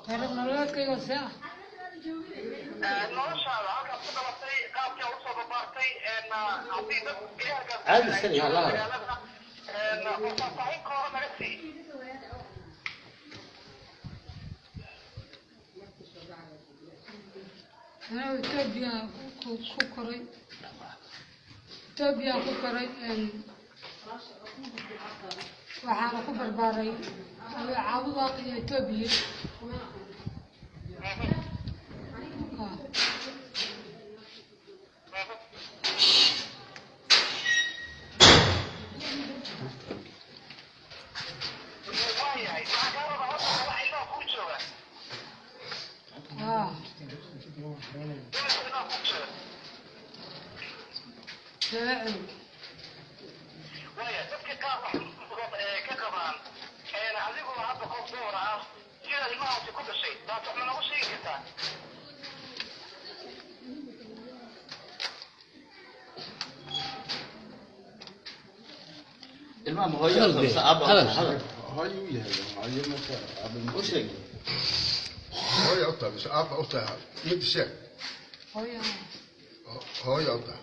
Taariikh nololeedkayga see ah? Noloshaada halkaad ku dhalatay, qaabkii usoo babaartay, haddii dad deegaankaas Caadi iska dhig, hala hadal. Magaalada faahfaahin kooban naga sii. Anaa Etoobiya ku koray, Etoobiya ku koray, waxaana ku barbaaray Caabudaaq iyo Etoobiya. Ah. Waayahay, waxaan kaa rabaa horta wax ilmaha kuu jooga. Ah. Imisa ilmaha kuu jooga? 7 cunug. Waaya, dadka qaar waxay ka qabaan adigoo hadda qof dumar ah sidaad ilmahaasi ku dhashay, taas wax ma noogu sheegi kartaa? Ilmaha ma hooyo Hadal mise dee, aabba? hadal. Hadal. Hooyo u yahay, hooyo marka aabba U sheeg. Hooyo u tahay mise aabba u tahay? Mid sheeg. Hooyo. Hooyo u tahay.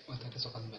Wataan kasoo qaadan.